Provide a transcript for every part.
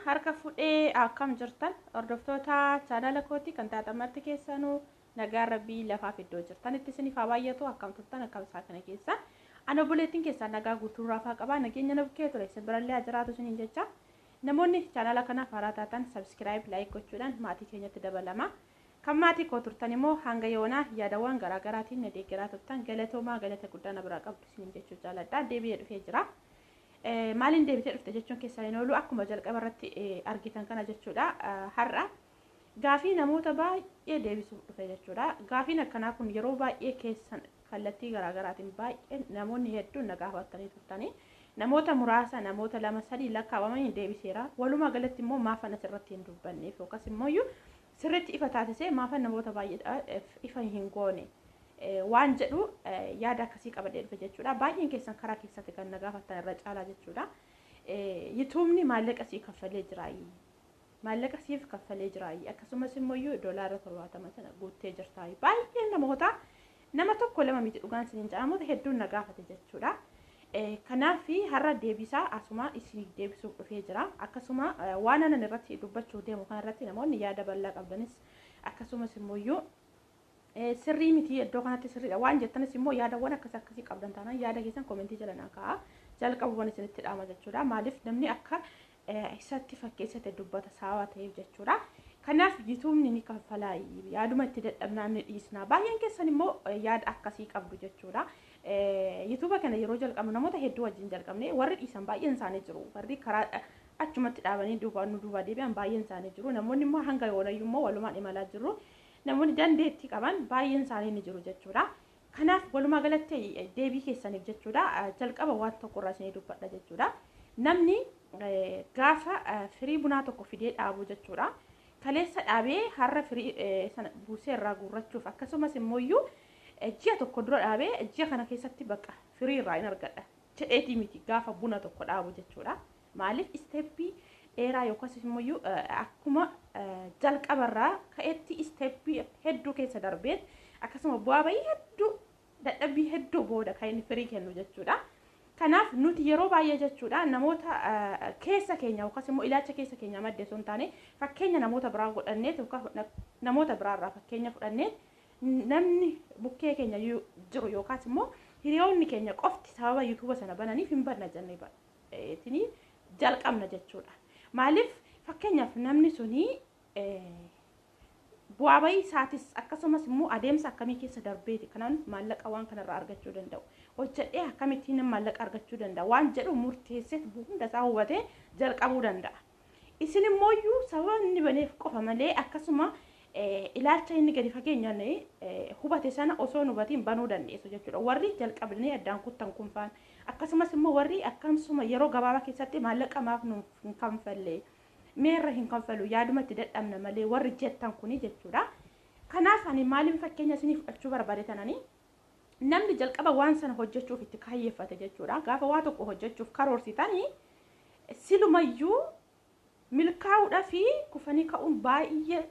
Harka fuudhee akkam jirtan, hordoftoota chaanala kootii kan taatan marti keessanuu? Nagaan Rabbii lafaaf iddoo jirtanitti isiniif haa baay'atu. Akkam turtan? Akkam isaa kana keessa? Ana obboleettiin keessaa nagaa guutuu raafaa qabaa, nageenya na bukkee ture isin birallee haa jiraatu isiniin jecha. Namoonni chaanala kanaaf haaraa taatan subscribe, like gochuudhaan maatii keenyatti dabalama. Kan maatii koo turtan immoo hanga yoonaa yaadawwan garaagaraatiin na deeggaraa turtan, galatoomaa, galata guddaa na biraa qabdu isiniin jechuu jaaladha. Deebi'ee dhufee jira. Maaliin deebitee dhufte jechuun keessaa hin oolu. Akkuma jalqaba irratti argitan kana jechuudha, har'a gaafii namoota baay'ee deebisuuf dhufe jechuudha. Gaafiin akkanaa kun yeroo baay'ee keessan kallattii garaagaraatiin baay'ee namoonni hedduun na gaafatanii turtanii, namoota muraasa, namoota lama sadii lakkaawamanii deebiseera. Walumaa galatti immoo maafan asirratti hin dubbanneef yookaas immoo sirriitti ifa taasisee maafan namoota baay'eedhaaf ifa hin goone waan jedhu yaada akkasii qabadhee dhufe jechuudha. Baay'een keessan karaa keessatti kan na gaafattan irra caalaa jechuudha. YouTubeni maallaqa sii kaffalee jiraayi? Maallaqa siif kaffalee jiraayi? Akkasumas immoo $70 sana guuttee jirtaayi? Baay'een namoota, nama tokko lama miti, dhugaan isiniin jedha, namoota hedduun na gaafate jechuudha. Kanaaf har'a deebisaa asuma isin deebisuuf dhufee jira. Akkasuma waan anan irratti dubbachuu deemu kanarratti namoonni yaada bal'aa qabdanis, akkasumas immoo sirrii miti, iddoo kanatti sirriidha waan jettanis immoo yaadawwan akkas akkasii qabdan taanaan yaada keessan commentii jala naa kaa'a. Jalqabuman isinitti dhaama jechuudha. Maaliif? Namni akka isatti fakkeessate dubbata saawaa ta'eef jechuudha. Kanaaf YouTubeni ni kaffalaa, yaaduma itti dadhabnaan ni dhiisna. Baay'een keessan immoo yaada akkasii qabdu jechuudha. YouTube kana yeroo jalqabnu namoota hedduu wajjin jalqabne, warri dhiisan baay'een isaanii jiru. Warri karaa achumatti dhaabanii duuba nu duuba deebi'an baay'een isaanii jiru. Namoonni immoo hanga yoonayyuu immoo walumaan imalaa jiru. Namoonni dandeettii qaban baay'een isaanii ni jiru jechuudha. Kanaaf walumaa galatti deebii keessaniif jechuudha, jalqaba waan tokko irraa isinii dubbadha jechuudha. Namni gaafa firii bunaa tokko fidee dhaabu jechuudha. Kaleessa dhaabee har'a firii sana buusee irraa guurrachuuf, akkasumas immoo ji'a tokko dura dhaabee ji'a kana keessatti bakka firii irraa hin argadha jedheetii miti gaafa buna tokko dhaabu jechuudha. Maaliif? Steppii dheeraa yookaas immoo akkuma jalqabarraa ka'etti steppii hedduu keessa darbeet, akkasuma bu'aa bahii hedduu, dadhabbii hedduu booda kan inni firii kennu jechuudha. Kanaaf nuti yeroo baay'ee jechuudha, namoota keessa keenya yookaas immoo ilaalcha keessa keenya madde osoo hin taane, fakkeenya namoota biraa godhannee yookaan namoota biraarraa fakkeenya fudhannee, namni bukkee keenya jiru yookaas immoo hiriyoonni keenya qofti sababa YouTube sana bananiif hin banna jennee jalqabna jechuudha. Maaliif? Fakkeenyaaf namni suni bu'aa bahii isaatis, akkasumas immoo adeemsa akkamii keessa darbeeti kanaan maallaqa waan kanarraa argachuu danda'u, hojjedhee akkamittiin maallaqa argachuu danda'a waan jedhu murteessee hunda isaa hubatee jalqabuu danda'a. Isin immoo sababa inni baneef qofa malee akkasuma ilaalcha inni gadi fageenyaan hubate sana osoo hin hubatiin banuu dandeessu jechuudha. Warri jalqabnee addaan kuttan kunfaan, akkasumas immoo warri akkasuma yeroo gabaabaa keessatti maallaqa maaf nuuf hin kanfalle, meerra hin kanfalu, yaaduma itti dadhabna malee warri jettan kuni jechuudha. Kanaaf ani maaliin fakkeenya isinii fudhachuu barbaade tananii, namni jalqaba waan sana hojjechuuf itti kaayyeeffate jechuudha. Gaafa waa tokko hojjechuuf karoorsitanii silumayyuu milkaa'uudhaa fi kufanii ka'uun baay'ee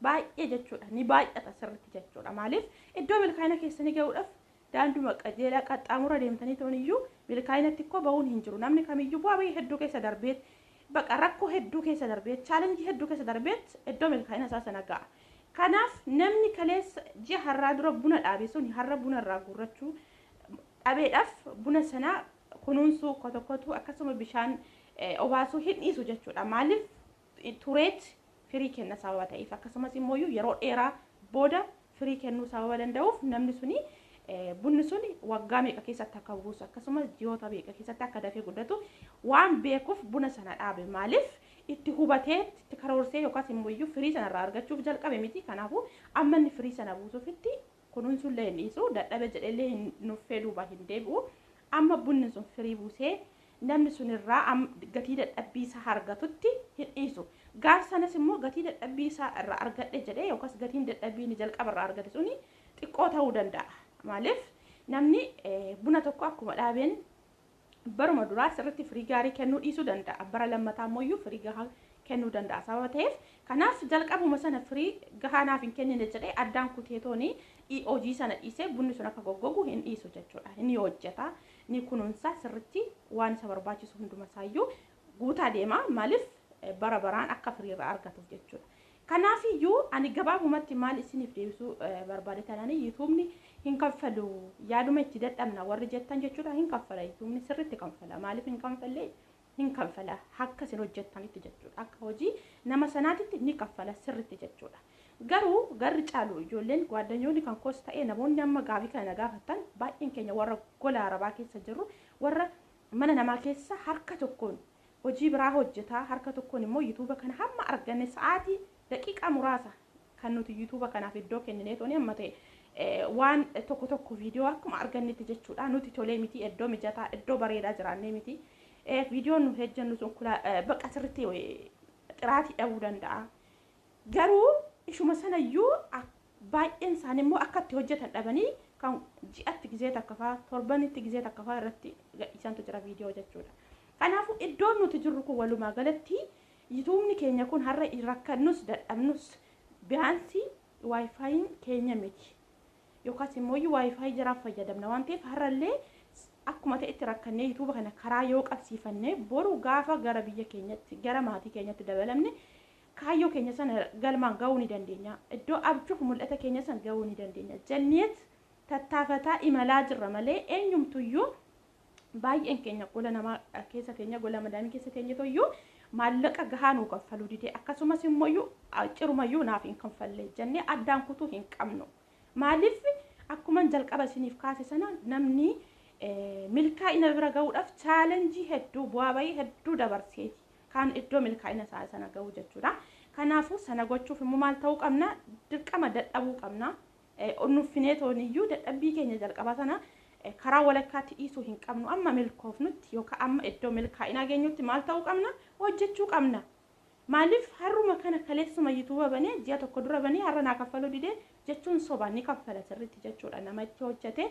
baay'ee jechuudha, ni baay'ata sirriitti jechuudha. Maaliif? Iddoo milkaa'ina keessanii gahuudhaaf daanduma qajeelaa qaxxaamura deemtanii ta'uun milkaa'inatti koo bahuun hin jiru. Namni kamiyyuu bu'aa bahii hedduu keessa darbeet, baqa rakkoo hedduu keessa darbeet, challengeii hedduu keessa darbeet iddoo milkaa'ina isaa sana ga'a. Kanaaf namni kaleessa ji'a har'aa dura buna dhaabe sun har'a buna irraa guurrachuu dhabeedhaaf buna sana kunuunsuu, kotokotuu, akkasuma bishaan obaasuu hin dhiisu jechuudha. Maaliif? Tureet firii kenna sababa ta'eef, akkasumas immoo yeroo dheeraa booda firii kennuu sababa danda'uuf, namni suni bunni sun waggaa meeqa keessatti akka buusu, akkasumas ji'oota meeqa keessatti akka dafee guddatu waan beekuuf buna sana dhaabe. Maaliif? Itti hubatee, itti karoorsee yookaas immoo firii sanarraa argachuuf jalqabe miti? Kanaafuu amma inni firii sana buusuufitti kunuunsullee hin dhiisu, dadhabe jedhellee hin nuffee duuba hin deebi'u. Amma bunni sun firii buusee namni sun irraa gatii dadhabbii isaa argatutti hin dhiisu. Gaaf sanas immoo gatii dadhabbii isaa irraa argadhe jedhee, yookaas gatiin dadhabbii inni jalqaba irraa argate suni xiqqoo ta'uu danda'a. Maaliif? Namni buna tokko akkuma dhaabeen baruma duraa sirriitti firii gaarii kennuu dhiisuu danda'a. Bara lammataa immoo firii gahaa kennuu danda'a sababa ta'eef, kanaaf jalqabuma sana firii gahaa naaf hin kennine jedhee addaan kuteetooni hojii sana dhiisee bunni sun akka goggogu hin dhiisu jechuudha. Inni hojjeta, ni kunuunsa sirriitti, waan isa barbaachisu hunduma isaayyuu Guutaa deema. Maaliif? Bara baraan akka firiirraa argatuuf jechuudha. Kanaafiyyuu ani gabaabumatti maal isiniif deebisuu barbaade taanaan, YouTubeni hin kaffalu, yaaduma itti dadhabna warri jettan jechuudha, hin kaffala. YouTubeni sirriitti kaffala. Maaliif hin kaffalle? Hin kaffala, akka isin hojjettanitti jechuudha. Akka hojii nama sanaatitti ni kaffala sirriitti jechuudha. Garuu garri caalu ijoolleen gwaaddanyoonni kan koos ta'ee namoonni amma gaafii kana gaafattan baay'een keenya warra gola arabaa keessa jirru, warra mana namaa keessa harka tokkoon hojii biraa hojjetaa, harka tokkoon immoo YouTube kana hamma arganne sa'aatii daqiiqaa muraasa kan nuti YouTube kanaaf iddoo kenninee tooni amma ta'e waan tokko tokko viidiyoo akkuma argannetti jechuudha. Nuti tolee miti, iddoo mijataa, iddoo bareedaa jiraannee miti. Viidiyoon nu hojjennu sun baqa sirriitti xiraatii dhabuu danda'a. Garuu ishuma sanayyuu baay'een isaanii immoo akka itti hojjetan dhabanii kan ji'atti gizee takka fa'aa, torbanitti gizee takka fa'aa irratti gadhiisantu jira viidiyoo jechuudha. Kanaafuu iddoon nuti jirru kun walumaa galatti YouTubeni keenya kun har'a rakkannus dadhabnus biyaansi WiFiin keenya miti. Yookaas immoo WiFi jaraaf fayyadamna waan ta'eef, har'allee akkuma ta'etti rakkannee YouTube kana karaa yoo qabsiifannee, boru gaafa gara biyya keenyatti, gara maatii keenyatti dabalamne, kaayyoo keenya sana galmaan ga'uu ni dandeenya. Iddoo abjuuf mul'ata keenya sana ga'uu ni dandeenya. Jenneet tattaafataa imalaa jirra malee eenyumtuyyuu baay'een keenya gola namaa keessa teenya, gola madaamii keessa teenya toyyuu maallaqa gahaa nuu kaffaluu didee, akkasumas immoo cirumayyuu naaf hin kaffalle jennee addaan kutuu hin qabnu. Maaliif? Akkuma jalqaba isiniif kaase sana, namni milkaa'ina bira ga'uudhaaf challenge hedduu, bu'aa bahii hedduu dabarseeti kan iddoo milkaa'ina isaa sana ga'u jechuudha. Kanaafuu sana gochuuf immoo maal ta'uu qabna? Dirqama dadhabuu qabna. Nuffinee tooniyyuu dadhabbii keenya jalqaba sana karaa walakkaatti dhiisuu hin qabnu. Amma milkoofnutti yookaan amma iddoo milkaa'inaa geenyutti maal ta'uu qabna? Hojjechuu qabna. Maaliif har'uma kana kaleessuma YouTube banee, ji'a tokko dura banee, har'a naa kaffaluu didee jechuun soba. Ni kaffala sirriitti jechuudha. Nama itti hojjete,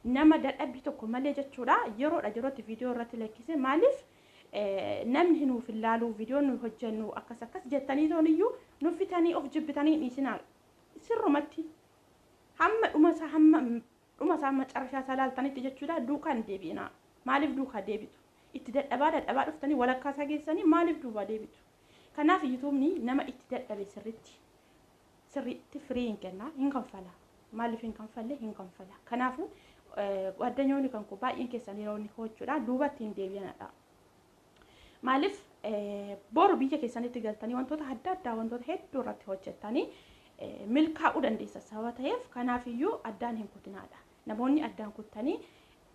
nama dadhabbii tokko malee jechuudha. Yeroodha yerootti viidiyoo irratti lakkise, maaliif namni nuuf hin laalu, viidiyoo nu hojjennu akkas akkas jettanii tooniyyuu nuffitanii of jibbitanii dhiisinaa. Sirrumatti hamma dhuma isaa, hamma dhuma isaa macarashaa isaa laaltanitti jechuudha, duukaan deebi'inaa. Maaliif duukaa deebitu? Itti dadhabaa dadhabaa dhuftanii walakkaa isaa geessanii maaliif duubaa deebitu? Kanaaf YouTubeni nama itti dadhabe sirritti sirriitti firii hin kenna, hin kanfala. Maaliif hin kanfalle? Hin kanfala. Kanaafuu gwaaddanyoonni kan koo baay'een keessan yeroo inni hojjechuudha duubatti hin deebi'anadha. Maaliif? Boru biyya keessanitti galtanii wantoota adda addaa, wantoota hedduu irratti hojjettanii milkaa'uu dandeessa sababa ta'eef, kanaafiyyuu addaan hin kutinaadha. Namoonni addaan kuttanii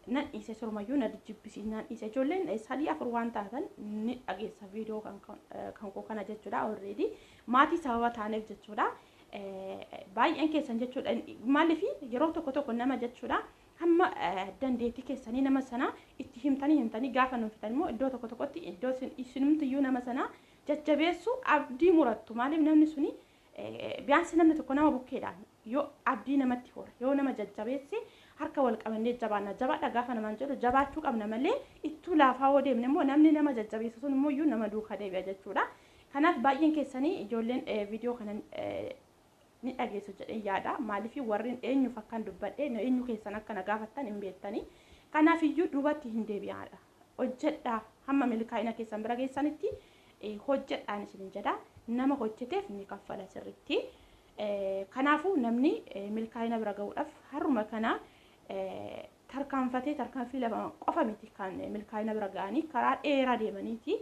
nan dhiise, sirumayyuu na jibbisiis, nan dhiise, ijoolleen sadii afur waan taatan ni dhageessa viidiyoo kan koo kana jechuudha, already maatii sababa taaneef jechuudha. Baay'een keessan jechuudha, maaliif yeroo tokko tokko nama jechuudha hamma dandeettii keessanii nama sana itti himtanii himtanii gaafa nuufitan immoo iddoo tokko tokkotti iddoo isinumtiyyuu nama sana jajjabeessu abdii murattu. Maaliif? Namni suni biyaansi namni tokko nama bukkeedhaan yoo abdii namatti hore, yoo nama jajjabeesse, harka wal qabannee jabaanna, jabaadha gaafa namaan jedhu jabaachuu qabna malee ittuu laafaa yoo deemne immoo namni nama jajjabeessu sun immoo iyyuu nama duukaa deebi'a jechuudha. Kanaaf baay'een keessanii ijoolleen viidiyoo kana ni dhageessu jedhee yaada. Maaliif? Warreen eenyuuf akkan dubbadhe, eenyu keessan akka na gaafattan hin beektanii. Kanaaf iyyuu duubatti hin deebi'aadha. Hojjedhaa, hamma milkaa'ina keessan bira geessanitti hojjedhaan isin jedha. Nama hojjeteef ni kaffala sirriitti. Kanaafuu namni milkaa'ina bira gahuudhaaf har'uma kana tarkaanfatee, tarkaanfii lama qofa miti kan milkaa'ina bira ga'anii, karaa dheeraa deemaniiti.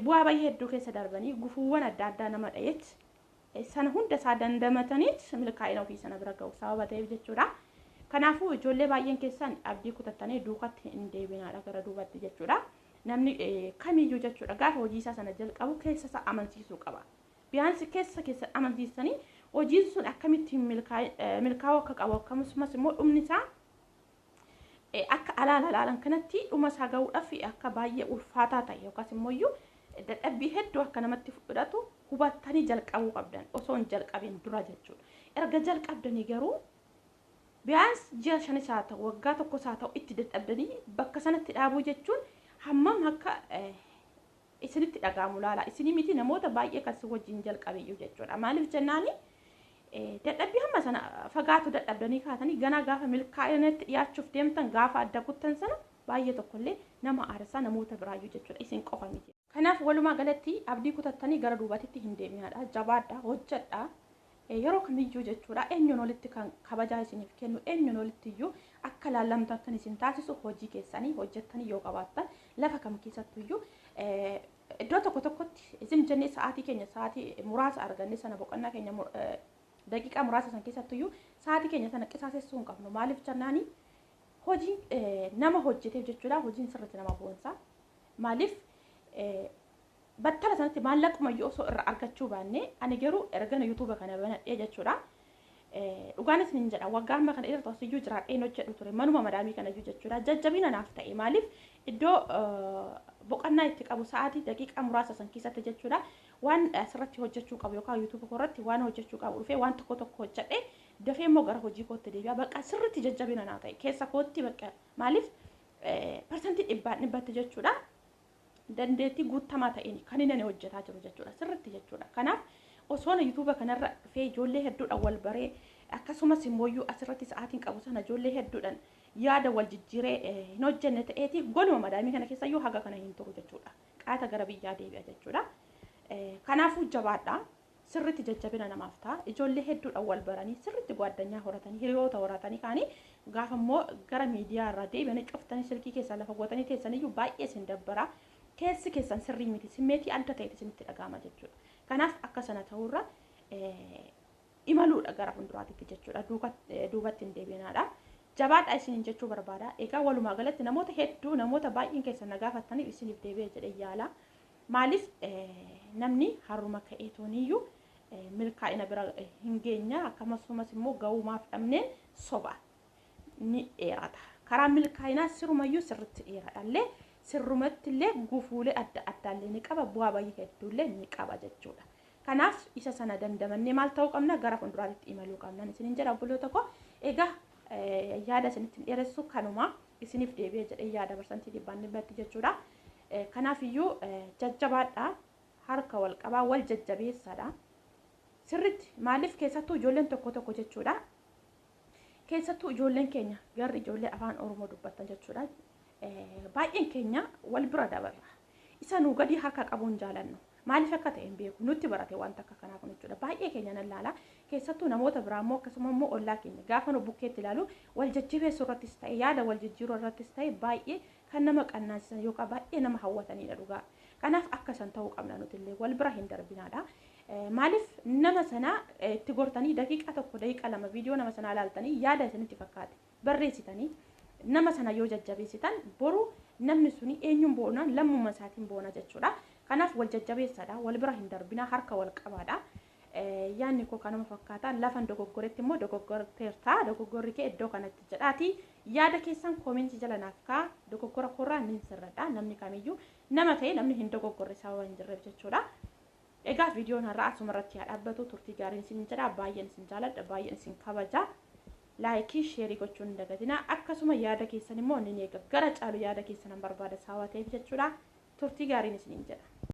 Bu'aa bayii hedduu keessa darbanii, gufuuwwan adda addaa nama dha'eet sana hunda isaa dandamataniit milkaa'ina ofii sana bira ga'u sababa ta'eef jechuudha. Kanaafuu ijoollee baay'een keessan abdii kutattanii duukatti hin deebinaadha, gara duubatti jechuudha. Namni kamiyyuu jechuudha gaafa hojii isaa sana jalqabu keessa isaa amansiisuu qaba. Biyaansi keessa keessa amansiisanii hojiin sun akkamittiin milkaa'uu akka qabu, akkasumas immoo dhumni isaa akka alaala alaalan kanatti dhuma isaa gahuudhaaf akka baay'ee ulfaataa ta'e, yookaas immoo iyyuu dadhabbii hedduu akka namatti fudhatu hubattanii jalqabuu qabdan osoo hin jalqabin dura jechuudha. Erga jalqabdanii garuu biyaans ji'a 5s haa ta'u, waggaa tokkos haa ta'u, itti dadhabdanii bakka sanatti dhaabuu jechuun hammam akka isinitti dhaga'amu laala. Isinii miti, namoota baay'ee kan si wajjin jalqabeyyuu jechuudha. Maaliif jennaani, dadhabbii hamma sana fagaatu dadhabdanii kaatanii ganaa gaafa milkaa'inatti dhiyaachuuf deemtan gaafa adda kuttan sana baay'ee tokkollee nama aarsaa namoota biraayyuu jechuudha, isin qofa miti. Kanaaf walumaa galatti abdii kutattanii gara duubatitti hin deeminaadha. Jabaadha, hojjedha. Yeroo kamiyyuu jechuudha eenyuun olitti kan kabajaa isiniif kennu, eenyuun olitti iyyuu akka laallamtan kan isin taasisu hojii keessanii hojjettanii yoo qabaattan, lafa kam keessattuyyuu iddoo tokko tokkotti isin jennee sa'aatii keenya sa'aatii muraasa arganne sana, boqonnaa keenya daqiiqaa muraasa san keessattuyyuu sa'aatii keenya sana qisaasessuu hin qabnu. Maaliif jennaani, hojiin nama hojjeteef jechuudha, hojiin sirriitti nama boonsa. Maaliif, battala sanatti maallaquma iyyuu osoo irraa argachuu baanne, ani garuu ergana YouTube kana banadhee jechuudha. Dhugaanis nin jedha, waggaa amma kana irra tosiyyuu jiraadheen hojjedhu ture manuma madaamii kana iyyuu jechuudha. Jajjabina naaf ta'e. Maaliif, iddoo boqonnaa itti qabu sa'aatii daqiiqaa muraasa san keessatti jechuudha, waan asirratti hojjechuu qabu yookaan YouTube irratti waan hojjechuu qabu dhufee waan tokko tokko hojjedhe, dafee immoo gara hojii kootti deebi'a. Bakka sirriitti jajjabina naa ta'e keessa kootti. Bakka maaliif, 100% jechuudha, dandeettii guutamaa ta'een kan inni hojjetaa jiru jechuudha, sirriitti jechuudha. Kanaaf osoo YouTube kanarra dhufee ijoollee hedduudhaan wal baree, akkasumas immoo asirratti sa'aatiin qabu sana ijoollee hedduudhaan yaada wal jijjiiree hin hojjenne ta'eeti, goluma madaamii kana keessa iyyuu haga kana hin turu jechuudha. Qaata gara biyyaa deebi'a jechuudha. Kanaafuu jabaadha. Sirriitti jajjabina namaaf ta'a. Ijoollee hedduudhaan wal baranii, sirriitti gwaaddanyaa horatanii, hiriyoota horatanii kaanii, gaafa immoo gara miidiyaa irraa deebi'anii cuftanii silkii keessaa lafa gootanii teessaniyyuu baay'ee isin dabbara. Keessi keessan sirrii miti, simmeetii adda ta'etu isinitti dhaga'ama jechuudha. Kanaaf akka sana ta'urra imaluudha gara fuulduraatitti jechuudha. Duubatti hin deebiinaadha. Jabaadha isiniin jechuu barbaada. Egaa walumaa galatti namoota hedduu, namoota baay'een keessan na gaafattaniif isiniif deebi'ee jedhee yaala. Maaliif, namni harruma ka'ee tooniyyuu milkaa'ina bira hin geenya, akkasumas immoo ga'umaaf dhabneen soba ni dheerata. Karaa milkaa'inaa sirumayyuu sirritti dheeradhallee, sirrumatti illee gufuulee adda addaallee ni qaba, bu'aa bayii hedduullee ni qaba jechuudha. Kanaaf isa sana dandamannee maal ta'uu qabna, gara fuulduraatti imaluu qabna isiniin jedha, obboloota koo. Egaa yaada isinitti dheeressu kanuma, isiniif deebi'ee jedhee yaada 100% jechuudha. Kanaaf iyyuu jajjabaadha, harka wal qabaa, wal jajjabeessaadha. Sirritti maaliif, keessattuu ijoolleen tokko tokko jechuudha. Keessattuu ijoolleen keenya garri ijoollee afaan Oromoo dubbattan jechuudha. Baay'een keenya wal bira dabarra. Isa nuu gadi harka qabuun jaalannu. Maaliif akka ta'e hin beeku. Nutti barate wanta akka kanaa kun jechuudha. Baay'ee keenya nan laala. Keessattuu namoota biraa immoo, akkasuma immoo ollaa keenya gaafa nu bukkeetti ilaalu, wal jajjabeessuu irrattis ta'e, yaada wal jijjiiruu irrattis ta'e, baay'ee kan nama qannaasisan yookaan baay'ee nama hawwatanidha dhugaa. Kanaaf akka san ta'uu qabna, nuti illee wal bira hin darbinaadha. Maaliif, nama sana itti gortanii daqiiqaa 1, daqiiqaa 2 viidiyoo nama sanaa ilaaltanii, yaada isinitti fakkaate barreessitanii nama sana yoo jajjabeessitan, boru namni suni eenyuun boona, lammummaa isaatiin boona jechuudha. Kanaaf wal jajjabeessadha, wal bira hin darbina, harka wal qabaadha. Yaadni koo kanuma fakkaata. Lafan dogoggoretti immoo dogoggorteerta, dogoggorri kee iddoo kanatti jedhaati. Yaada keessan comment jala naaf kaa, dogoggora koorraa nin sirradha. Namni kamiyyuu nama ta'e namni hin dogoggorre sababa hin jirreef jechuudha. Egaa viidiyoon har'aa asuma irratti haa dhaabbatu. Turtii gaariin isin jedha. Baay'een isin jaaladha, baay'een isin kabaja. Like, share gochuun hin dagatina. Akkasuma yaada keessan immoo ni eega. Gara caalu yaada keessan hin barbaada sababa ta'eef jechuudha. Turtii gaariin isiniin jedha.